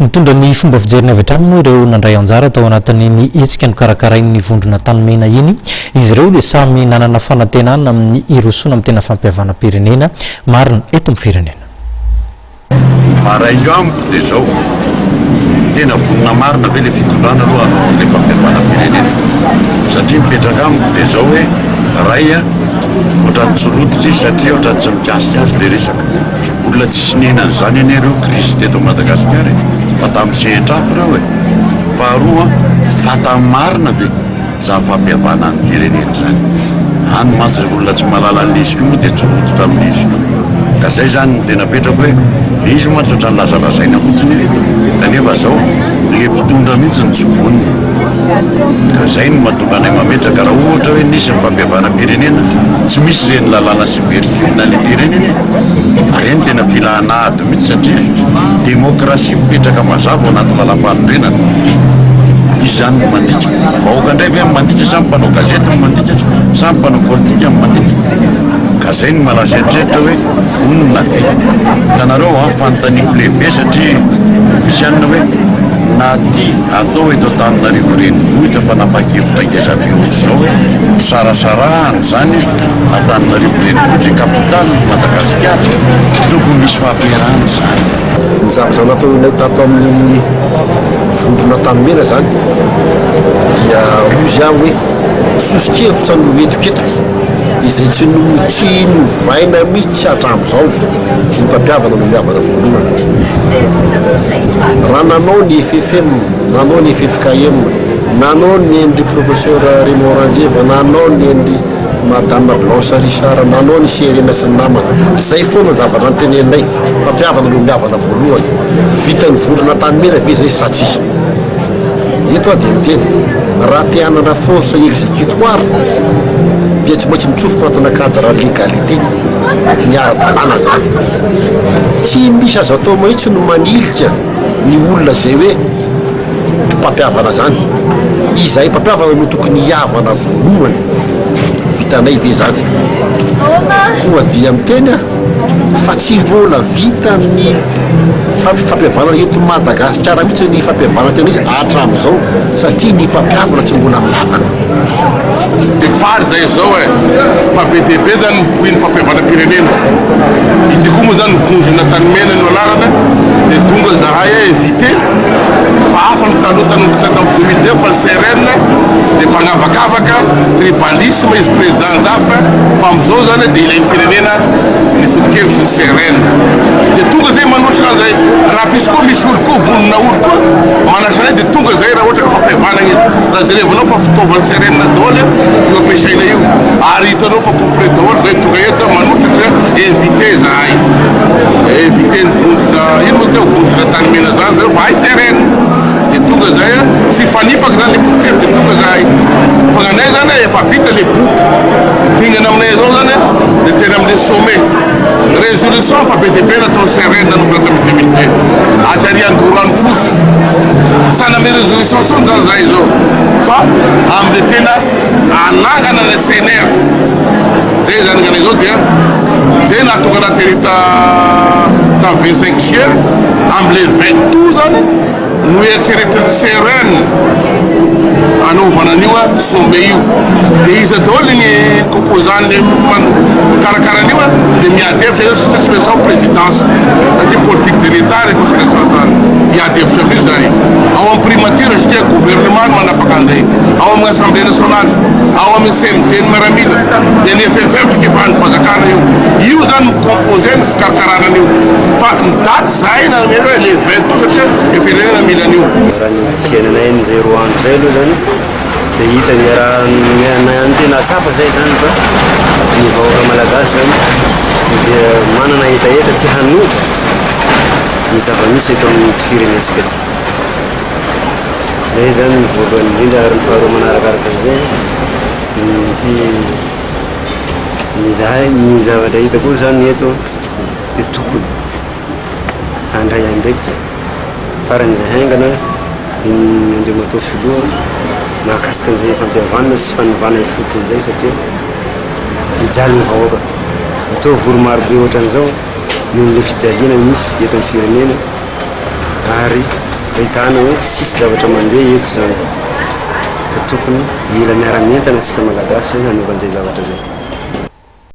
Nitondra ny fomba fijeriny avy hatrany moa ireo nandray anjara tao anatin'iny hetsika nokarakarain'ny vondrona Antanimena iny. Izy ireo dia samy nanana fanantenana amin'ny hirosoana amin'ny tena fampihavanam-pirenena marina eto amin'ny firenena. Maraingo amiko dia zao, tena vonona marina ve le fitondrana aloha hanao an'le fampihavanam-pirenena? Satria mipetraka amiko dia zao hoe, ray a, ohatran'ny tsy rototra izy satria ohatran'ny tsy mikasika azy le resaka. Olona tsisy niaina an'izany anie ireo crise teto Madagasikara e, fa tamin'ny sehatra hafa ireo e. Faharoa, fantany marina ve izany fampihavanana ny firenena izany? Any mantsy rehefa olona tsy mahalala an'ilay izy koa moa dia tsy rototra amin'ilay izy koa. Ka izay izany no tena apetrako hoe, ilay izy mantsy ohatran'ny lazalazaina fotsiny kanefa izao ilay mpitondra mihitsy no tsy vonona. Ka izay no mahatonga anay mametraka raha ohatra hoe nisy ny fampihavanam-pirenena, tsy misy ireny lalàna cybercriminalité ireny anie. Ary eny tena filana ady mihitsy satria demokrasia mipetraka mazava ao anaty lalampanorenana. Iza izany no mandika? Vahoaka indray ve no mandika sa ny mpanao gazety no mandika sa ny mpanao politika no mandika? Ka zay no mahalasa eritreritra hoe vonona ve? Hitanareo an, fanontaniako lehibe satria misy anona hoe na ty atao eto Antananarivo renivohitra fanapahan-kevitra ngezabe ohatr'izao hoe fisarasarahana izany Antananarivo renivohitra capitale ny Madagasikara, tokony misy fampiharana izany. Ny zavatra nataonay tato amin'ny vondrona Antanimena izany dia hozy aho hoe soso-kevitra no entiko eto izay tsy no tsy novaina mihitsy hatramin'izao ny mpampihavana no mihavana voalohany. Raha nanao ny FFM, nanao ny ffkm, nanao ny an'ry Professeur Raymond Ranjeva, nanao ny an'ry Madame Blanche Richard, nanao ny CRN sy ny namany. Zay foana ny zavatra noteneninay, mpampihavana no mihavana voalohany. Vitan'ny vondrona Antanimena ve zay sa tsia? Eto aho dia miteny, raha te hanana force exécutoire dia tsy maintsy mitsofoka anatina cadre légalité, ny ara-dalàna zany. Tsy misy azo atao mahitsy no manilika ny olona zay hoe mpampihavana zany. Izahay mpampihavana no tokony hihavana voalohany. Vitanay ve zany? Koa dia miteny aho fa tsy mbola vita ny fampihavanana eto Madagasikara mihitsy ny fampihavanana tena izy hatramin'izao satria ny mpampihavana tsy mbola mihavana. Dia faly zay zao e! Fa be dia be zany ny voin'ny fampihavanam-pirenena. Ity koa moa zany vondrona Antanimena no anarana dia tonga zahay e invité fa hafa ny taloha tanomboka tamin'ny 2002 fa ny CRN dia mpagnavakavaka, tribalisme izy président Zafy fa amin'izao zany dia ilain'ny firenena ny foto-kevitry ny CRN. Dia tonga zay manotrona an'izay. Raha misy koa misy olo koa vonona olo koa manasa anay dia tonga zay raha ohatra ka fampihavanana izy. Raha jerevanao fa fitaovan'ny CRN daholo io ampiasaina io ary hitanao fa complet daholo zay tonga eto manotratra invité zahay. Invité ny vondrona ino moa teo vondrona Antanimena zany zareo fa hay CRN. Dia tonga zay tsy hifanipaka zany le foto-kevitra dia tonga zahay. Fa gnanay zany efa vita le boky. Dingana aminay zao zany dia tena amle sommet. Résolution fa be dia be nataon'ny CRN nanomboka tamin'ny 2002. Atsy ary Andorano fotsy. Tsy haname résolution intsony zany zahay zao fa amle tena hanangana le CNR. Zay zany gnanay zao dia zay nahatonga anah tery ta tamin'ny 25 juillet amle 20 août zany no eritreretin'ny CRN anaovana an'io sommet io dia iza daholo ny composant le mikarakara an'io dia miady hevitra eo satria tsy maintsy ao présidence satria politique de l'Etat réconciliation zany miady hevitra amin'io zay ao amin'ny primature satria gouvernement no manapaka an'izay ao amin'ny assemblée nationale ao amin'ny CMD ny miaramila dia ny FFM fikefahan'ny mpanjakana io io zany mi-composer ny fikarakarana an'io fa ny daty zahay nanome hoe le 20 août satria efa firenena mila an'io. Raha ny fiainanay an'izay roa andro izay aloha zany dia hita ny raha ny tena tsapa zay zany fa ny vahoaka malagasy zany dia manana hetaheta te hanova ny zava-misy eto amin'ity firenentsika ity. Zay zany ny voalohany indrindra ary ny faharoa manarakaraka an'izay ity izahay ny zavatra hitako zany eto dia tokony handray andraikitra faran'izay haingana ny Andriamatoa Filoha mahakasika an'izay fampihavanana sy fanovana ifotony izay satria mijaly ny vahoaka. Atao vory marobe ohatran'izao noho ny fijaliana misy eto amin'ny firenena ary. Fahitana hoe tsisy zavatra mandeha eto zany ka tokony mila miara-mientana antsika Malagasy hanova an'izay zavatra zay.